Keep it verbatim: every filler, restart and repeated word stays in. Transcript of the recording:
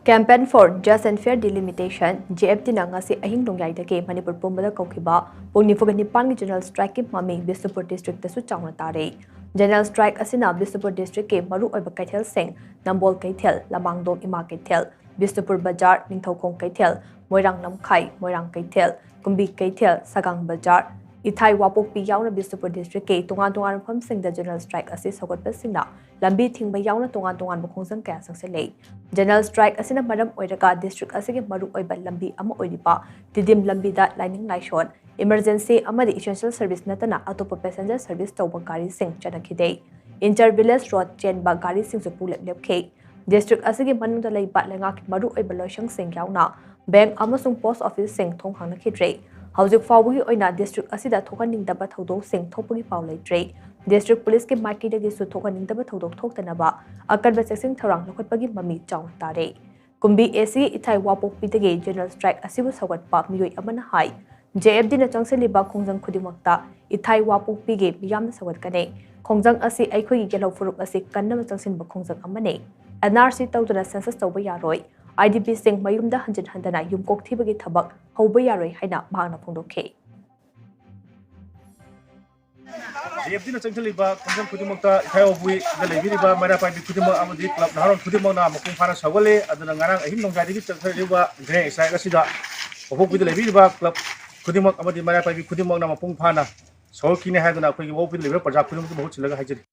Campaign for Just and Fair Delimitation, J F D ꯅ ꯉꯁꯤ ꯑꯍꯤꯡ ꯅꯣꯡꯌꯥꯏꯗꯒꯤ ꯃꯅꯤꯄꯨꯔ ꯄꯨꯝꯕꯗ ꯀꯧꯈꯤꯕ ꯄꯨꯡ ꯅꯤꯐꯨꯒ ꯅꯤꯄꯥꯟꯒꯤ General Strike ꯀꯤ ꯃꯃꯤ ꯕꯤꯁꯅꯨꯄꯨꯔ district ꯇꯁꯨ ꯆꯥꯎꯅ ꯇꯥꯔꯦ꯫ General Strike ꯑꯁꯤꯅ ꯕꯤꯁꯅꯨꯄꯨꯔ district ꯀꯤ ꯃꯔꯨꯑꯣꯏꯕ ꯀꯩꯊꯦꯜꯁꯤꯡ ꯅꯝꯕꯣꯜ ꯀꯩꯊꯦꯜ, ꯂꯃꯥꯡꯗꯣꯡ ꯏꯃꯥ ꯀꯩꯊꯦꯜ, ꯕꯤꯁꯅꯨꯄꯨꯔ ꯕꯖꯥꯔ, ꯅꯤꯡꯊꯧꯈꯣꯡ ꯀꯩꯊꯦꯜ, ꯃꯣꯏꯔꯥꯡ ꯂꯝꯈꯥꯏ, ꯃꯣꯏꯔꯥꯡ ꯀꯩꯊꯦꯜ, ꯀꯨꯝꯕꯤ ꯀꯩꯊꯦꯜ, ꯁꯒꯥꯡ ꯕꯖꯥꯔ, ꯏꯊꯥꯏ ꯋꯥꯄꯣꯛꯄꯤ ꯌꯥꯎꯅ ꯕꯤꯁꯅꯨꯄꯨꯔ district ꯀꯤ ꯇꯣꯉꯥꯟ ꯇꯣꯉꯥꯟꯕ ꯃꯐꯝꯁꯤꯡꯗ General Strike ꯑꯁꯤ ꯁꯧꯒꯠꯄꯁꯤꯡꯅ ꯂꯝꯕꯤ ꯊꯤꯡꯕ ꯌꯥꯎꯅ ꯇꯣꯉꯥꯟ ꯇꯣꯉꯥꯟꯕ ꯈꯣꯡꯖꯪ ꯀꯌꯥ ꯆꯪꯁꯤꯜꯂꯤ꯫ General Strike ꯑꯁꯤꯅ ꯃꯔꯝ ꯑꯣꯏꯔꯒ district ꯑꯁꯤꯒꯤ ꯃꯔꯨꯑꯣꯏꯕ ꯂꯝꯕꯤ ꯑꯃ ꯑꯣꯏꯔꯤꯕ ꯇꯤꯗꯤꯝ ꯂꯝꯕꯤꯗ ꯂꯥꯏꯅꯤꯡ ꯂꯥꯏꯁꯣꯟ, emergency ꯑꯃꯗꯤ essential service ꯅꯠꯇꯅ ꯑꯇꯣꯞꯄ passenger service ꯇꯧꯕ ꯒꯥꯔꯤꯁꯤꯡ ꯆꯠꯅꯈꯤꯗꯦ꯫ Inter village road ꯆꯦꯟꯕ ꯒꯥꯔꯤꯁꯤꯡꯁꯨ ꯄꯨꯡꯂꯦꯞ ꯂꯦꯞꯈꯤ꯫ District ꯑꯁꯤꯒꯤ ꯃꯅꯨꯡꯗ ꯂꯩꯕ ꯂꯩꯉꯥꯛꯀꯤ ꯃꯔꯨꯑꯣꯏꯕ ꯂꯣꯏꯁꯪꯁꯤꯡ ꯌꯥꯎꯅ bank ꯑꯃꯁꯨꯡ post office ꯁꯤꯡ ꯊꯣꯡ ꯍꯥꯡꯅꯈꯤꯗ꯭ꯔꯦ꯫ ꯍꯧꯖꯤꯛ ꯐꯥꯎꯕꯒꯤ ꯑꯣꯏꯅ district ꯑꯁꯤꯗ ꯊꯣꯛꯍꯟꯅꯤꯡꯗꯕ ꯊꯧꯗꯣꯛꯁꯤꯡ ꯊꯣꯛꯄꯒꯤ ꯄꯥꯎ ꯂꯩꯇ꯭ꯔꯦ꯫ District police ꯀꯤ ꯃꯥꯏꯀꯩꯗꯒꯤꯁꯨ ꯊꯣꯛꯍꯟꯅꯤꯡꯗꯕ ꯊꯧꯗꯣꯛ ꯊꯣꯛꯇꯅꯕ ꯑꯀꯟꯕ ꯆꯦꯛꯁꯤꯟ ꯊꯧꯔꯥꯡ ꯂꯧꯈꯠꯄꯒꯤ ꯃꯃꯤ ꯆꯥꯎꯅ ꯇꯥꯔꯦ꯫ ꯀꯨꯝꯕꯤ A C ꯏꯊꯥꯏ ꯋꯥꯄꯣꯛꯄꯤꯗꯒꯤ General Strike ꯑꯁꯤꯕꯨ ꯁꯧꯒꯠꯄ ꯃꯤꯑꯣꯏ ꯑꯃꯅ ꯍꯥꯏ, J F D ꯅ ꯆꯪꯁꯤꯜꯂꯤꯕ ꯈꯣꯡꯖꯪ ꯈꯨꯗꯤꯡꯃꯛꯇ ꯏꯊꯥꯏ ꯋꯥꯄꯣꯛꯄꯤꯒꯤ ꯃꯤꯌꯥꯝꯅ ꯁꯧꯒꯠꯀꯅꯤ꯫ ꯈꯣꯡꯖꯪ ꯑꯁꯤ ꯑꯩꯈꯣꯏꯒꯤ ꯌꯦꯜꯍꯧ ꯐꯨꯔꯨꯞ ꯑꯁꯤ ꯀꯟꯅꯕ ꯆꯪꯁꯤꯟꯕ ꯈꯣꯡꯖꯪ ꯑꯃꯅꯤ꯫ N R C ꯇꯧꯗꯅ census ꯇꯧꯕ ꯌꯥꯔꯣꯏ꯫ I D P ꯁꯤꯡ ꯃꯌꯨꯝꯗ ꯍꯟꯖꯤꯟ ꯍꯟꯗꯅ ꯌꯨꯝꯀꯣꯛ ꯊꯤꯕꯒꯤ ꯊꯕꯛ ꯍꯧꯕ ꯌꯥꯔꯣꯏ ꯍꯥꯏꯅ ꯃꯍꯥꯛꯅ ꯐꯣꯡꯗꯣꯛꯈꯤ꯫ J F D ꯅ ꯆꯪꯁꯤꯜꯂꯤꯕ ꯈꯣꯡꯖꯪ ꯈꯨꯗꯤꯡꯃꯛꯇ ꯏꯊꯥꯏ ꯋꯥꯄꯣꯛꯄꯤꯗ ꯂꯩꯕꯤꯔꯤꯕ ꯃꯩꯔꯥ ꯄꯥꯏꯕꯤ ꯈꯨꯗꯤꯡꯃꯛ ꯑꯃꯗꯤ club ꯅꯍꯥꯔꯣꯜ ꯈꯨꯗꯤꯡꯃꯛꯅ ꯃꯄꯨꯡ ꯐꯥꯅ ꯁꯧꯒꯠꯂꯤ꯫ ꯑꯗꯨꯅ ꯉꯔꯥꯡ ꯑꯍꯤꯡ ꯅꯣꯡꯌꯥꯏꯗꯒꯤ ꯆꯠꯊꯔꯤꯕ General Strike ꯑꯁꯤꯗ ꯋꯥꯄꯣꯛꯄꯤꯗ ꯂꯩꯕꯤꯔꯤꯕ club ꯈꯨꯗꯤꯡꯃꯛ ꯑꯃꯗꯤ ꯃꯩꯔꯥ ꯄꯥꯏꯕꯤ ꯈꯨꯗꯤꯡꯃꯛꯅ ꯃꯄꯨꯡ ꯐꯥꯅ ꯁꯧꯒꯠꯈꯤꯅꯤ ꯍꯥꯏꯗꯨꯅ ꯑꯩꯈꯣꯏꯒꯤ ꯋꯥꯄꯣꯛꯄꯤꯗ ꯂꯩꯕꯤꯔꯤꯕ ꯄ꯭ꯔꯖꯥ ꯈꯨꯗꯤꯡꯃꯛꯀꯤ ꯃꯍꯨꯠ ꯁꯤꯜꯂꯒ ꯍꯥꯏꯖꯔꯤ꯫